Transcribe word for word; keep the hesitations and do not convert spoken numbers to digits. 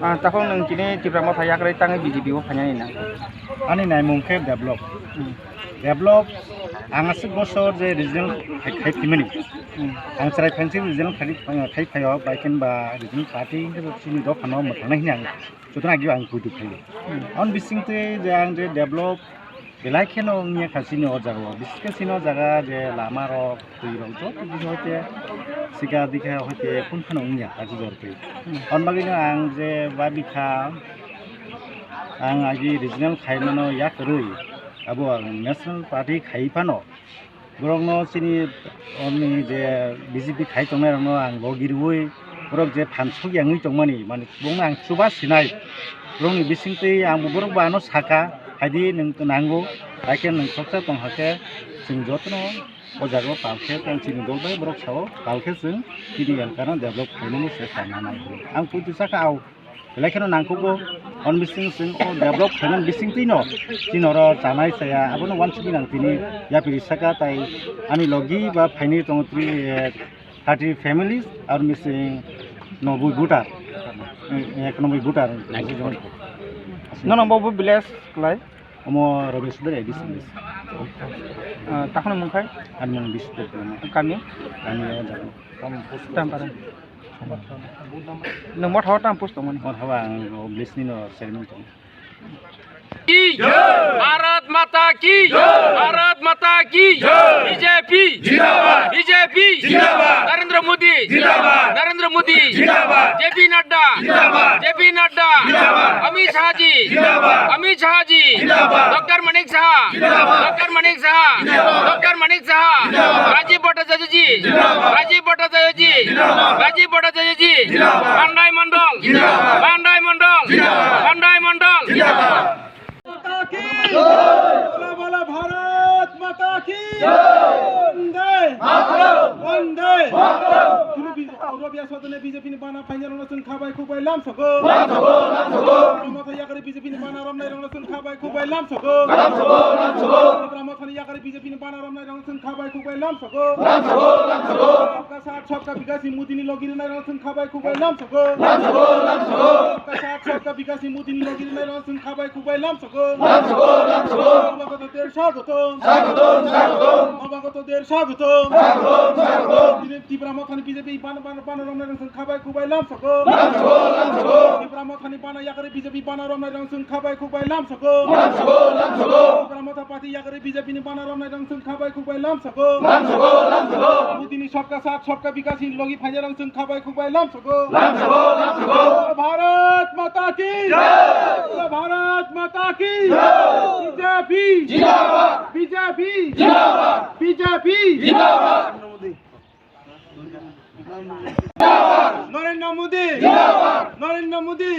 Ah, takhuk nwng tini Tipra Motha yakarwi tangwi B J P o phainani na? Ani naimung khe develop. Hmm. Develop, ang aswk bosor je regional khai, khai phimani. Hmm. Ang chwrai phainsi regional khai, khai phaio, bai khe ba regional party hinkhe chini dophano mwthangnai hwnwi ang jotono agi ang kuitu phaio. Hmm. Aboni bisingtwi je ang je develop belai kheno wngya kha chini o jaga o. Bises khe chini o jaga je lama rok, twi rok joto bisingo hoite sika dikha hoite phun phano wngya kha jor twi. Hmm. Hwn bagwino ang je babikha, ang agi regional khaimano yakarwi abo ang national party khai phano. Borokno chini oni je B J P khai tongnairokno ang logi rwui, borok je phan sokya wngwi tongmani, mani bongno ang chuba sinai. Borokni bisingtwi ang bo borok bo ano saka, "Haidi nwng nango, haikhe nwng khoroksa tong hakhe chwng jotono o jaga o pal khe tong chini dol bai borok sao, pal khe chwng chini elkano develop khainani se sananai." Ang puitu saka, "Au." Belai kheno nangkukgo, hwn bising chwng o develop khaimani bisingtwino chini oro chanai chaya, abono uansukgwi nang tini yapri saka, tai ani logi ba phainwi tongo twi, eh, thirty families, ar mising noboi voter, eh, ekanoboi voter. Nono bo village klai? Omo Robesudar A D C village. Ah, takhno mungkhai? Ani mung Bisudar Debbarma. Kami? Kami o jaga. Tampara. Nwng motha o tam post tongmani? Motha o ang o village ni no chairman tong. की जय। भारत माता की जय। भारत माता की जय। बीजेपी जिंदाबाद। बीजेपी जिंदाबाद। नरेंद्र मोदी जिंदाबाद। नरेंद्र मोदी जिंदाबाद। जेपी नड्डा जिंदाबाद। जेपी नड्डा जिंदाबाद। अमित शाह जी जिंदाबाद। अमित शाह जी जिंदाबाद। डॉक्टर मानिक साहा। जिंदाबाद। डॉक्टर मानिक साहा। जिंदाबाद। डॉक्टर मानिक साहा। जिंदाबाद। राजीव भट्टाचार्य जी। जिंदाबाद। राजीव भट्टाचार्य जी। जिंदाबाद। राजीव भट्टाचार्य जी। जिंदाबाद। पांडाई मंडल। जिंदाबाद। पांडाई मंडल। जिंदाबाद। पांडाई मंडल। जिंदाबाद। माता की। बोला, बोला, भारत माता की। वंदे। वंदे। Rubia sotene B J P ni bana phainai rokno chwng khabai khukbai lamsogo. Lamsogo, lamsogo. Tipra Motha yakarwi B J P ni bana romnai rokno chwng khabai khukbai lamsogo. Lamsogo, lamsogo. Tipra Motha ni yakarwi B J P ni bana romnai rokno chwng khabai khukbai lamsogo. Lamsogo, lamsogo. Sabka saath sabka vikas ni Modi ni logi rwnai rokno chwng khabai khukbai lamsogo. Lamsogo, lamsogo. Sabka saath sabka vikas ni Modi ni logi rwnai rokno chwng khabai khukbai lamsogo. Lamsogo, lamsogo. Nobagatader swagotom. Swagotom, swagotom. Nobagatader swagotom. Swagotom, swagotom. Tini Tipra Motha ni B J P bana, bana, bana romnai rokno chwng khabai khukbai lamsogo. Lamsogo, lamsogo. Tipra Motha ni bana yakarwi B J P bana romnai rokno chwng khabai khukbai lamsogo. Lamsogo, lamsogo. Tipra Motha party yakarwi B J P ni bana romnai rokno chwng khabai khukbai lamsogo. Lamsogo, lamsogo. Modi ni sabka saath sabka vikas ni logi phainai rokno chwng khabai khukbai lamsogo. Lamsogo, lamsogo. Bharat Mata ki jai. Bharat Mata ki jai. B J P jindabad. B J P jindabad. B J P jindabad. Narendra Modi. Narendra Modi.